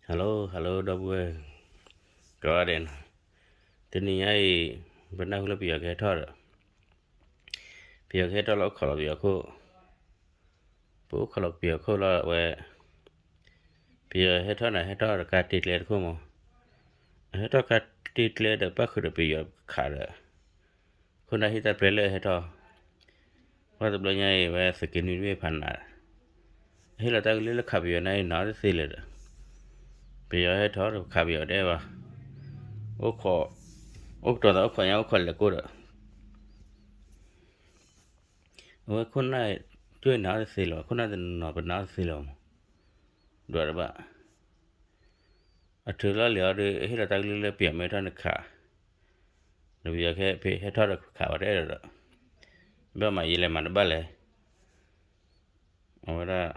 Hello hello ဒီပုၢ်ဝဲၢ် ကိးဂၤဒဲးနီၤ, တနံၤညါအံၤ ပနၢ်ဟူလၢပယီၤကဟဲထီၣ်ဒီး ပယီၤကဟဲထီၣ်လၢအိၣ်ခိးလီၤပယီၤခိၣ်, ပအိၣ်ခိးလီၤပယီၤခိၣ်လီၤဝဲ, ပယီၤဟဲထီၣ်န့ၣ် ဟဲထီၣ်ဒီးကါတ့ကျဲတခိၣ်မး, အဟဲထီၣ်ကါတ့ကျဲဒီးပၣ်ဃုာ်ဒီးပယီၤခးဒီး ခိၣ်နၢ်ဟ့ၣ်တၢ်ပျဲလၢအဟဲထီၣ်, ပှၢ်တဘျီညါအံၤဝဲသုးက့နွံတဘ့ၣ်ဖးနး, အဟ့ၣ်လီၤတၢ်ကလုၢ်လၢခးပယီၤန့ၣ်အံၤနီတသ့လၢၤဒီး, ပယီၤဟဲထီၣ်ဒီးခးပယီၤတအဲၣ်ဘၣ်, အိၣ်ခိး, အိၣ်ကတီၤသးအိၣ်ခိးညါအိၣ်ခိးလဲၤကိၣ်ဒီး, အဝဲခိၣ်နၢ်ကၠိအံၤနီတသ့လၢၤဘၣ်, ခိၣ်နၢ်တနီၤနီၤပနီတသ့လၢၤဘၣ်မး, ဒွးတဘၣ် အထုးလီၤလံာ်အီၤဒီး ဟ့ၣ်လီၤတၢ်ကလုၢ်လၢပယီၤမ့ၢ်ထီၣ်န့ၣ်ခး, ဒီးပယီၤခဲဖဲဟဲထီၣ်ဒီးခးဝဲတအဲၣ်ဒီး, ဘၣ်မၤယံာ်လဲၣ်မၤတဘၣ်လဲၣ်, အဝဲဒၣ်,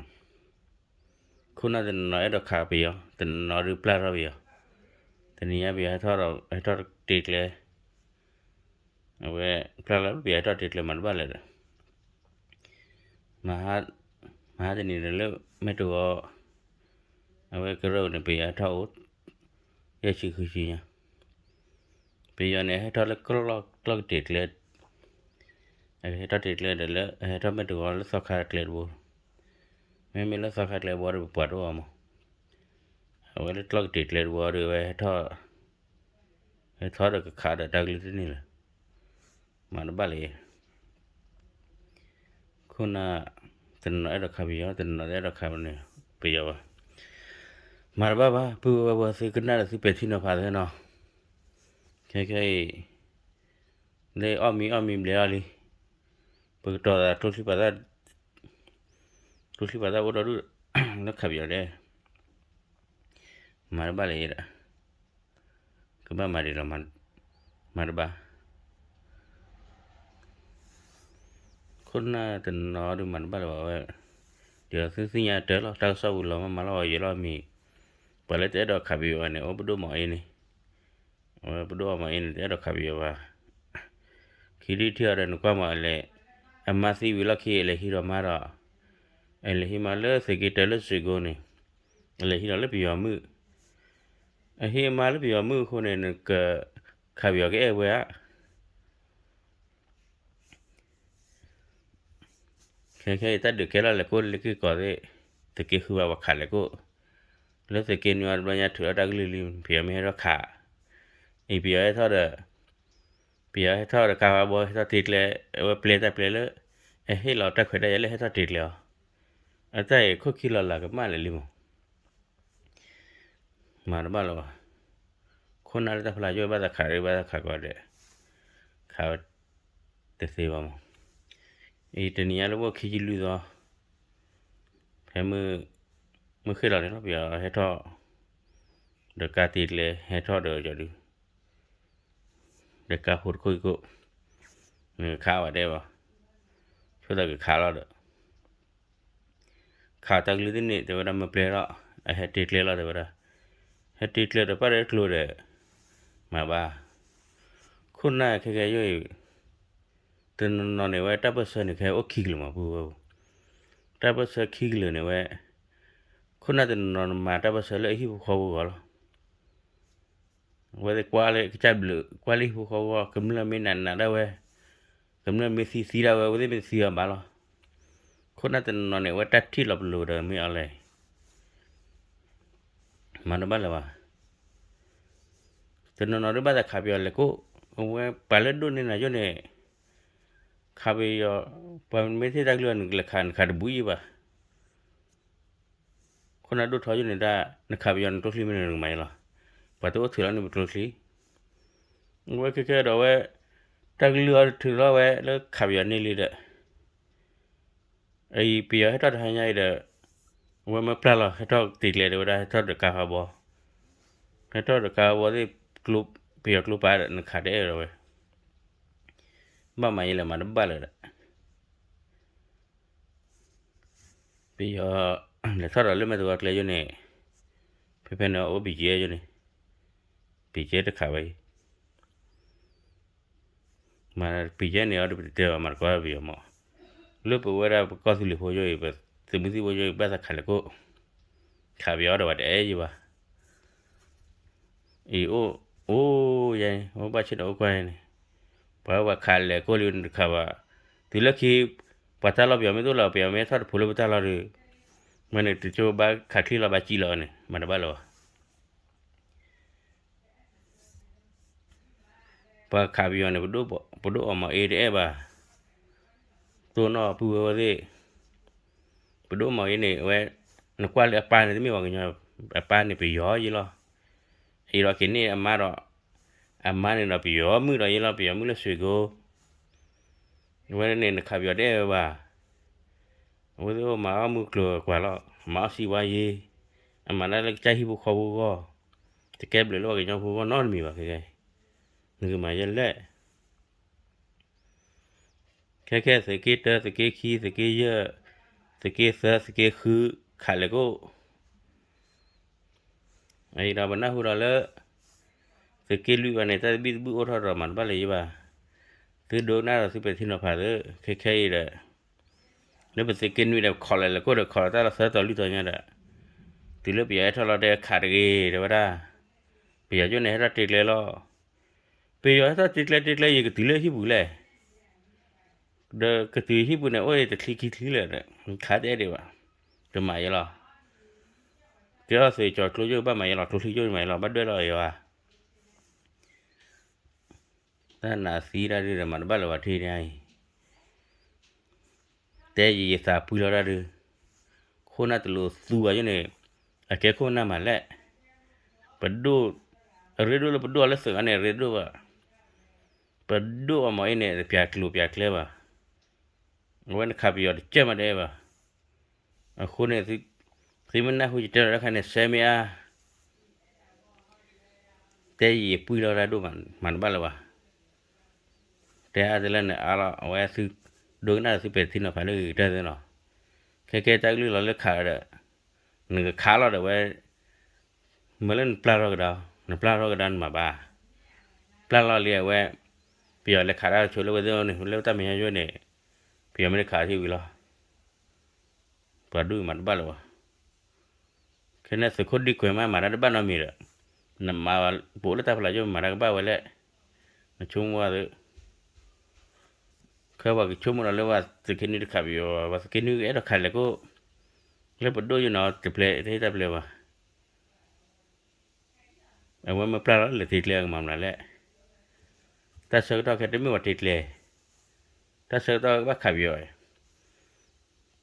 ခိၣ်နၢ်တနီၤနီၤအဲၣ်ဒိးခးပယီၤ, တနီၤနီၤဒုးပျၢ်ထီၣ်ပယီၤ, တနီၤနီၤဟဲထီၣ်တ့ကျဲ, အဝဲပျၢ်လၢပယီၤဟဲထီၣ်တ့ကျဲမၤတဘၣ်လဲၣ်ဒီး မဟါတနံၤဒီးလၢမဲာ်တဂီၤ, အဝဲကရၢၢ်န့ၣ် ပယီၤဟဲထီၣ်အိၣ်, ယဲၢ်ဆံဃုဆံညါ, ပယီၤန့ၣ်ဟဲထီၣ်လၢကျီၢ်ကတ့ၤကျဲ, အဟဲထီၣ်တ့ကျဲဒီးလၢအဟဲထီၣ်မဲာ်တဂီၤလၢသီခါကျဲတဘိ, မ့မ့ၢ်လၢသီခါကျဲဘိဒီးပပှၤတအိၣ်အီၤမး, အဝဲလၢကျီၢ်ကတ့ၤကျဲတဘိဒီးဝဲဟဲထီၣ် ဟဲထီၣ်ဒီးကခးဒီးတၢ်ကလုၢ်တန့ၢ်လၢၤ, မၤတဘၣ်လၢၤ, ခိၣ်နၢ်, တနီၤနီၤအဲၣ်ဒိးခးပယီၤ တနီၤနီၤတအဲၣ်ဒိးခးပယီၤဘၣ်, မၤတဘၣ်ဘၣ် ပုၢ်ဝဲၢ်ဝဲသုကနၣ်ဒီးသုပဲာ်ထံနီၤဖးသ့နီၤ, ခဲခဲအံၤ, လၢအီၣ်မံအီၣ်မံဘျဲးအီၤလံ, ပကတီၤသးကျိချံပာ်သၣ်, ကျိချံပာ်သၣ်အိၣ်ဒီဒူၣ်, လၢခးပယီၤဒဲး မၤတဘၣ်လၢၤဒီး, ကဘၣ်မၤဒ်လီၤ, မၤတဘၣ်, ခိၣ်နၢ်တနီၤနီၤဒုးမၤတဘၣ်လၢၤဘၣ်ဝဲ, ဒီးသုသ့ၣ်ညါတၢ်လီၤ တၢ်ကစီၣ်ပူၤလီၤမးမၤလီၤအီၤယဲလီၤမံၤ, ပှၤလၢတအဲၣ်ဒိးခးပယီၤန့ၣ် အိၣ်ပဒိၣ်မးအ့န့ၣ်, အဝဲပဒိၣ်အီၤမးအ့န့ၣ် တအဲၣ်ဒိးခးပယီၤဘၣ်, ခံထံၣ်ထံၣ်အီၤဒီးနကွၢ်မးအလဲၤ, အမါသံဝံၤလီၢ်ခံအလဲၤဟံးဒီးမါဒီး, အလဲၤဟံးမါလၢသုးက့တၢလၢစ့ၢ်ကိန့ၣ်, အလဲၤဟံးဒီးလၢပယီၤမုၣ်, အဟံးအမါလၢပယီၤမုၣ်အဃိန့ၣ် နက, ခးပယီၤကအဲၣ်ဝဲဧါ ခဲခဲအံၤတၢ်ဒုးကဲလီၤလဲၤကိၣ်လၢက့ၢ်ကီးသ့ၣ်, သုးက့ဃုဘၣ်ပှၤခးလဲၤကိၣ်, လၢသုးက့နွံအီၤတဘျီညါထုးလီၤတၢ်ကလုၢ်လံ ပယီၤမ့ၢ်ဟဲထီၣ်ခး, အံၤပယီၤဟဲထီၣ်ဒီး, ပယီၤဟဲထီၣ်ဒီးကါဖးဘီဟဲထီၣ်တ့ကျဲ, အဝဲပျဲတၢ်ပျဲလၢ, အဟ့ၣ်လီၤတၢ်ခွဲးတၢ်ယာ်လၢဟဲထီၣ်တ့ကျဲအီၤ, အတၢ်အံၤခိၣ်ခံလီၤလးကမၣ်လၢာ်လံမး မၤတဘၣ်လၢၤဘၣ်, ခိၣ်နၢ်လၢတၢ်ဖျါယိၣ်ဘၣ်သးခးရ့ဘၣ်သးခးကီးဒီး, ခးဝဲ, တသ့ဘၣ်မး, အံၤတနံၤညါလၢဝဲခံဆံလွံၢ်သီ, ဖဲ, မုၢ်ဃ့ၢ်လီၤန့ၣ်လီၤ ပယီၤဟဲထီၣ်, ဒီးကါတ့ကျဲဟဲထီၣ်ဒီးယီၤဒုး, ဒီးကါဖိတခိၣ်အံၤခိၣ်, နကခးဘၣ်တဲဘၣ်, ဆိသးကခးလီၤဒီး ခးတၢ်ကလုၢ်သ့ၣ်န့ၣ် တဲဝဲဒၣ်မ့ၢ်ပျဲလီၤ, အဟဲတ့ကျဲလီၤတဲဝဲဒၣ်, ဟဲတ့ကျဲဒီးပၣ်ဒီးကျိဒီး, မၤဘၣ်, ခိၣ်နၢ်ခဲကဲယိၣ်အံၤ, တနီၤနီၤန့ၣ်ဝဲတၢ်ပၢၢ်ဆၢန့ၣ် ခဲအိၣ်ခံကလုာ်မးပုၢ်ဝဲၢ်, တၢ်ပၢၢ်ဆၢခံကလုာ်န့ၣ်ဝဲ, ခိၣ်နၢ်တနီၤနီၤမၤတၢ်ပၢၢ်ဆၢလၢအဟံၣ်ဖိဃီဖိအဂီၢ်လီၤ အဝဲသ့ၣ်ကွၢ်လၢကစၢ်ဘျုး ကွၢ်လၢဟံၣ်ဖိဃီဖိ ကမျၢၢ်မ့ၢ်နးနးဒၣ်ဝဲ, ကမျၢၢ်မ့ၢ်သံသံဒၣ်ဝဲ အဝဲသ့ၣ်မ့ၢ်တသံအီၤဘၣ်လီၤ. ခိၣ်နၢ်တနီၤန့ၣ် အဝဲတၢ်ထံၣ်လီၤပလိာ်ဒီးမ့ၢ်အီၤလဲၣ်, မၤတဘၣ်လၢၤဘၣ်. တနီၤနီၤဒုးဘၣ်သးခးပယီၤလဲၤကိး, အဝဲပှၤလၢဒိၣ်န့ၢ်နၤယိၣ်န့ၣ်, ခးပယီၤ, ပှၤမ့ၢ်ထံၣ်တၢ်ကလုၢ်အီၤ နကလဲၤခး နခးတဘူးယံၤဘၣ်. ခိၣ်နၢ်ဒိၣ်ထီယိၣ်န့ၣ်ဒၣ် နခးပယီၤနကျိချံမ့ၢ်န့ၣ် နကမၤအံၤလီၤ. ပှၤတအိၣ်ထုးလီၤန့ၣ်ပကျိချံ. အဝဲခဲခဲဒီးဝဲ, တၢ်ကလုၢ်အီၤထုးလီၤဝဲလၢခးပယီၤန့ၢ်လံဒီး, အံၤပယီၤဟဲထီၣ်တဟါညါအံၤဒီး, အဝဲမ့ၢ်ပျၢ်လီၤ ဟဲထီၣ်တ့ကျဲဒီးဝဲဒၣ် ဟဲထီၣ်ဒီးကါဖးဘီ, ဟဲထီၣ်ဒီးကါဖးဘီသ့ၣ်, ပယီၤကျိပာ်ဒီးနခးတအဲၣ်ဒီးဝဲ, ဘၣ်မၤယဲလဲၣ်မၤတဘၣ်လၢၤဒီး ပယီၤလဲၤထီၣ်ဒီးလၢမဲာ်သဝီကျဲယိၣ်န့ၣ်, ဖဲဖဲန့ၣ်အိၣ် ဘီၣ်ကၠ့ ယိၣ်န့ၣ်, ဘီၣ်ကၠ့တခးဝဲအံၤ, မၤဘီၣ်ကၠ့န့ၣ်အီၤဒီးပတတဲဘၣ် မၤတကီၢ်ပယီၤမး, လၢပဝဲဒၣ်ပကီၢ်သူလ့ၤဖိယိၣ်အံၤ ပသုးမုၢ်သံၣ်ဖိယိၣ်အံၤ ဘၣ်သးခးလဲၤကိး, ခးပယီၤဒီးဝဲတအဲၣ်ယံၤဘၣ်. အံၤအိၣ်, အိၣ်ယဲ, အိၣ်ဘၣ်ဆ့ဒီးအိၣ်ကွၢ်န့ၣ်, ပှၤဝဲပှၤခးလဲၤကိၢ်လံတခါဘၣ်, တုၤလၢခံ, ပှၤတၢ်လီၢ်ပယီၤမ့ၢ်တအိၣ်လၢၤ ပယီၤမ့ၢ်ထီၣ်တဖိးလၢပတၢ်လီၢ်ဒီး, မ့ၢ်န့ၣ်တကၠိဘၣ်ခးချံလီၤဘၣ်ကံလီၤန့ၣ် မၤတဘၣ်လၢၤဘၣ်. ပှၤခးပယီၤန့ၣ် ပဒိၣ်အီၣ်မီၤအ့တအဲၣ်ဘၣ်, တိၢ်နီၣ်ပုၢ်ဝဲၢ်သ့ၣ်, ပဒိၣ်မီၤအ့န့ၣ် အဝဲ, နကွၢ်လၢအပၢ်န့ၣ် တမ့ၢ်ပှၤကညီ, အပၢ်န့ၣ်ပယီၤယဲလီၤ, အံၤဒီးက့ၤန့ၢ်အမါဒီး, အမါန့ၣ်ဒီးပယီၤမုၣ်ဒီးယဲလီၤ ပယီၤမုၣ်လၢစ့ၢ်ကီး, အဝဲန့ၣ်နခးပယီၤတအဲၣ်ဝဲဘၣ်, အဝဲသ့ၣ်အိၣ်မၤအီၣ်မုၢ်ကျိၤကွာ်လီၤ မၤအီၣ်စံးဝါယ့, အမၤတၢ်လၢကစၢ်ဟံၣ်ဖိဃီဖိဂီၢ်, တကဲဘျုးလၢပှၤကညီဖိဂီၢ်နီတမံၤဘၣ်ခဲကဲ, နကမၤယဲလဲၣ် ခဲခဲသုးက့တၢ သုးက့ခံ သုးက့ယဲၢ်, သုးက့သၢ သုးက့ဃု, ခးလဲၤကိၣ်, အံၤဒီးပနၢ်ဟူဒီးလၢ, သုးက့လွံၢ်ဘၣ်န့ၣ် တၢ်သဘံၣ်သဘုၣ်အိၣ်ထီၣ်ဒီးမၤတဘၣ်လၢၤယဲဘၣ်, သုဒိကနၣ်ဒီးသုပဲာ်ထံနီၤဖးသု, ခဲခဲအံၤဒီး, လၢပသုးက့နွံဒီးခီလဲၤလဲၤကိၣ်ဒီး ခီလီၤတၢ်လီၤသၢတီၤလွံၢ်တီၤညါဒီး, တုၤလၢပယီၤဟဲထီၣ်လီၤတဲခးတဂ့ၤတဲဝဲဒၣ်, ပယီၤကၠိန့ၣ်ဟဲထီၣ်တ့ကျဲလီၤ ပယီၤဟဲထီၣ်တ့ကျဲတ့ကျဲ ယကတုၤလၢဟံၣ်ပူၤလဲၣ်, ဒီးကတုၤဟံၣ်ပူၤန့ၣ် အိၣ်တချံခံချံလဲၣ်ဒီး, ခးတအဲၣ်ဒံးဘၣ်, တမၤယဲလီၤ, ကဲထီၣ်သုးကၠီၤကျိကၠိဘၣ်မၤယဲလီၤ ကျိချံကၠိမၤယဲလီၤ ဘၣ်ဒွဲၣ်လီၤယဲဘၣ်, တၢ်နးသံတၢ်ဒုးဒီးမၤတဘၣ်လၢၤဘၣ်ထံၣ်န့ၣ်အံၤ တဲယံာ်ယသးပှံၤလီၤတၢ်ဒုး, ခိၣ်နၢ်တလိာ်သူဘၣ်ယိၣ်န့ၣ်, အကဲခိၣ်နၢ်မၤလဲၣ်, ပဒိၣ်, အရ့ဒိၣ်လၢပဒိၣ်အီၤလၢသုးအါန့ၣ် အရ့ဒိၣ်ဘၣ်, ပဒိၣ်အီၤမ့ၢ်အ့န့ၣ် ပျးကျိၤပျးကျဲဘၣ်, အဝဲနခးပယီၤတကဲမးတအဲၣ်ဘၣ်, အဃိန့ၣ်, သုမ့ၢ်နၢ်ဟူယတဲလီၤတၢ်ခါန့ၣ် စဲမ့ၢ်အါ တဲယံာ်ယပှံၤလီၤတၢ်ဒိၣ်မး မၤတဘၣ်လၢၤဘၣ်, တဲအါတလၢနအါလီၤ အဝဲသုဒိကနၣ်သုပဲာ်ထံနီၤဖးလၢဂ့ၤကတၢၢ်သ့လီၤ, ခဲကဲတၢ်ကလုၢ်လီၤလၢခးဒီး, နကခးလီၤဒီးဝဲ, မ့ၢ်လၢနပျၢ်ထီၣ်ကဒါ, နပျၢ်ထီၣ်ကဒါနမၤဘၣ်, ပျၢ်လီၤလံအဝဲ, ပယီၤလဲၤခးတၢ်ဆိလၢဝဲသ့ၣ်န့ၣ် လၢတၢ်မဲာ်ညါယိၣ်န့ၣ်, ပယီၤမ့ၢ်တခးထံဝံၤလီၤ ပှၤဒိၣ်မၤတဘၣ်လၢၤဘၣ်, ခဲန့ၣ်သုးခိၣ်ဒံကွဲးမးမၤတၢ်တဘၣ်နီတမံၤဒီး, နမၤပအိၣ်လၢတၢ်ဖီလာ်ယိၣ်မၤတၢ်ကဘၣ်ဝဲလဲၣ်, နဆိကမိၣ်ဝဲသု, ခဲပှၤကဆိကမိၣ်ဒီးလၢပှၤသုးက့နွံတခးပယီၤ ပှၤသုးက့နွံကအဲၣ်ဒိးခးလဲၤကိၣ်, လၢပဒိၣ်ယိၣ်န့ၣ်တပျဲတဟ့ၣ်တၢ်ပျဲဘၣ် အဝဲမ့ၢ်ပျၢ်လီၤလဲၤတ့ကျဲအကမၤမနုၤလဲၣ်, တၢ်ဆၢကတီၢ်ခဲတမ့ၢ်ပှၤတ့ကျဲ, တၢ်ဆၢကတီၢ်ဘၣ်ခးပယီၤ,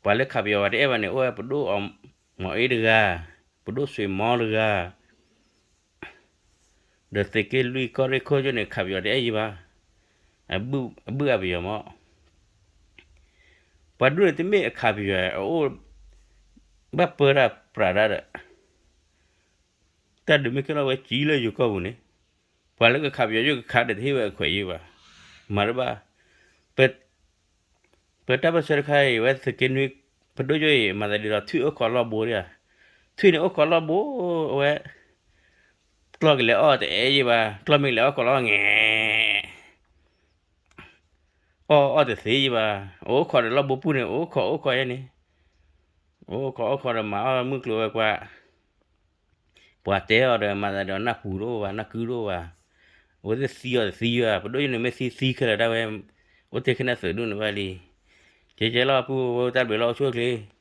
ပှၤလၢခးပယီၤဝဲတအဲၣ်ဘၣ်န့ၣ် အိၣ်ဝဲပဒိၣ်အီၤ, မီၤအ့တဂၤ, ပဒိၣ်စွ့မီတဂၤ, ဒီးသုးက့လွံၢ်ကီၢ်ရ့ၣ်ခိၣ်ယိၣ်န့ၣ် ခးပယီၤတအဲၣ်ယံၤဘၣ်, အဘုၣ်အဘယီၤမး, ပှၤဒိၣ်န့ၣ်တမ့ၢ်အခးပယီၤအအိၣ်, ဘၣ်ပၢတၢ်ပြးတၢ်ဒီး တၢ်ဒုးမ့ၢ်ကဲထီၣ်ဝဲကံလၢယိၤကီၢ်ပူၤန့ၣ်, ပှၤလၢကခးပယီၤယိၣ်ကခးဒီးတဟ့ၣ်ဝဲအခွဲးယံၤဘၣ်, မၤတဘၣ်, ပတၢ်ပၢၢ်ဆၢတခါအံၤ ဝဲသုးက့နွံ, ပဒိၣ်ယိၣ်အံၤ မၤသးဒ်သိးထွံၣ်အိၣ်ခိးလီၢ်ဘိဒၣ်, ထွံၣ်န့ၣ်အိၣ်ခိးလီၢ်ဘိ, အဝဲ, ကျီၢ်ကလဲၤအီၣ်တအဲၣ်ယံၤဘၣ်, ကျီၢ်မ့ၢ်ကလဲၤအီၣ်ခိးလီၢ်ငဲၤ အီၣ်အီၣ်တသ့ယံၤဘၣ်, အိၣ်ခိးဒီးလီၢ်ဘိပူၤန့ၣ် အိၣ်ခိးအိၣ်ခိးယဲန့ၣ်, အိၣ်ခိးအိၣ်ခိးဒီးမၤအီၣ်မုၢ်ကျိၤဝဲၤကွာ်, ပှၤတဲအီၤဒီးမၤသးဒီးနၢ်ပူၤတအိၣ်ဘၣ် နၢ်ကုတအိၣ်ဘၣ်, အဝဲသ့ၣ်သံအီၤတသံယံၤဘၣ်, ပဒိၣ်ယိၣ်န့ၣ်မ့ၢ်သံသံခဲလၢာ်ဒၣ်ဝဲ, အိၣ်တ့ၢ်ခဲန့ၣ်သုးဒူၣ်န့ၣ်ဘၣ်လံ, ကဲကဲလီၤ ပုၢ်ဝဲၢ်တၢ်ဘျုးလီၤအိၣ်ဆူၣ်အိၣ်ချ့